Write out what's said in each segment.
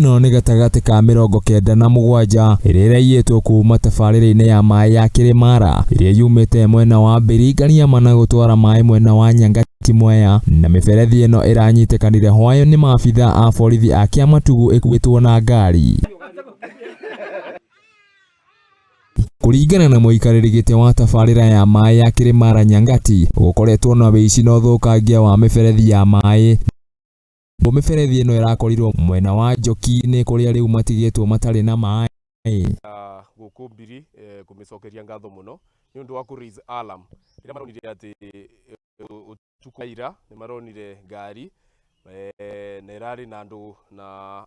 Ĩno nĩ gatagatĩ ka 97 ĩrĩa ĩraiyĩtwo kuma tabarĩra-inĩ ya maĩ ya Kĩrĩmara ĩrĩa yumĩte mwena wa Mbĩringariama na gũtwara maĩ mwena wa Nyangati Mwea, na mĩberethi ĩno ĩranyitĩkanire hwayo nĩ maabithaa a borithi a Kĩamatugu ĩkuĩtwo na ngari. Kũringana na mũikarĩri gĩtĩ wa tabarĩra ya maĩ ya Kĩrĩmara Nyangati, gũkoretwo na wĩici na ũthũkangia wa mĩberethi ya maĩ. Mĩberethi ĩno ĩrakorirwo mwena wa Njoki-inĩ kũrĩa rĩu matigĩtwo matarĩ na maĩ. Gũkũ Mbiri kũmĩcokeria ngatho mũno nĩ ũndũ wa kũ raise alarm rĩrĩa maronire atĩ ũtukũ wa ira nĩ maronire ngari na ĩrarĩ na andũ na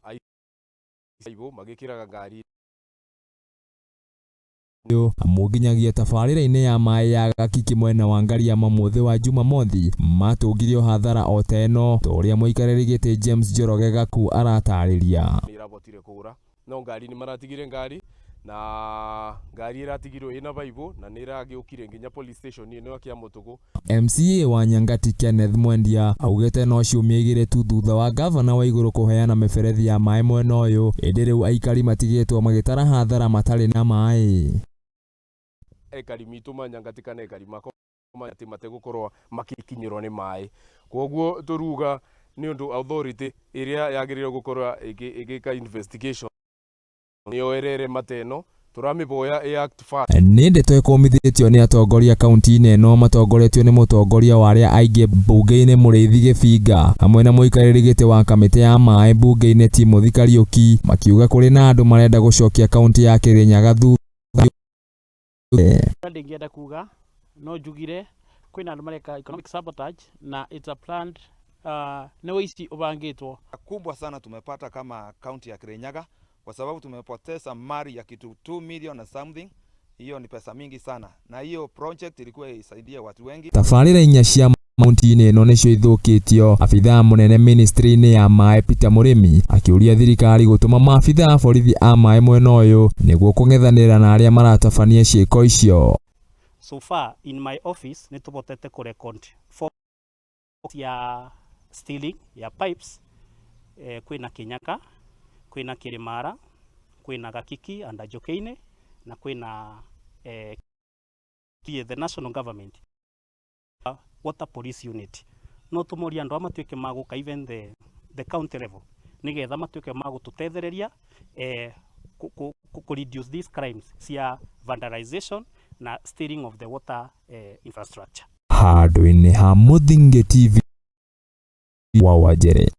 aibũ magĩkĩraga ngari. Amu nginyagia tabarĩra-inĩ ya maĩ ya Gakiki mwena wa Ngariama mũthĩ wa Jumamothi matũngirio hathara o ta ĩno ta ũrĩa mũikarĩri gĩtĩ James Njoroge Gaku aratarĩria. Nĩ ĩrabotire kũra no ngari nĩ maratigire ngari na ngari ĩratigirwo ĩna baibũ na nĩ ĩragĩũkire nginya police station ĩno ya Kĩamũtũgũ. MCA wa Nyangati Kenneth Mwendia augĩte no ciumia igĩrĩ tu thutha wa ngavana Waigũrũ kũheana mĩberethi ya maĩ mwena ũyũ, ĩndĩ rĩu aikari matigĩtwo magĩtara hathara matarĩ na maĩ. Ekari mitũ ma Nyangati kana ekari makwa atĩ mategũkorwo makĩkinyĩrwo nĩ maĩ. Kwoguo tũruga nĩ ũndũ authority ĩrĩa yagĩrĩirwo gũkorwo ĩgĩka investigation nĩyoerere mata ĩno tũramĩboya ĩ act fast. Nĩ ndeto ĩkũmithĩtio nĩ atongoria kaunti-inĩ ĩno matongoretio nĩ mũtongoria wa arĩa aingĩ mbunge-inĩ Mũrĩithi Gĩbinga hamwe na mũikarĩri gĩtĩ wa kamĩtĩ ya maĩ mbunge-inĩ Timothy Kariũki, makiuga kũrĩ na andũ marenda gũcokia kaunti ya Kĩrĩnyaga thutha. Ũrĩa ndingĩenda kuga no njugire kwĩna andũ mareka economic sabotage na it's a planned nĩ ũici ũbangĩtwo. Kubwa sana tumepata kama kaunti ya Kirinyaga kwa sababu tumepoteza mali ya kitu 2 million na something. Hiyo ni pesa mingi sana, na hiyo project ilikuwa isaidie watu wengi. Tabarĩra inya cia kaunti-inĩ ĩno nĩcio ithũkĩtio. Abithaa mũnene ministry-inĩ ya maĩ Peter Mũrĩmi akĩũria thirikari gũtũma maabithaa a borithi a maĩ mwena ũyũ nĩguo kũng'ethanĩra na arĩa maratabania ciĩko icio. So far in my office nĩ tũbotete kũ record four ya stealing ya pipes, kwĩna Kĩnyaka, kwĩna Kĩrĩmara, kwĩna Gakiki and Njũkĩ-inĩ na kwĩna the national government water police unit no tũmorie andũ aya matuĩke magũka even the county level nĩgetha matuĩke magũtũtethereria ku reduce these crimes cia vandalization na stealing of the water infrastructure. Handũ-inĩ ha Mũthingi TV wa Wanjere.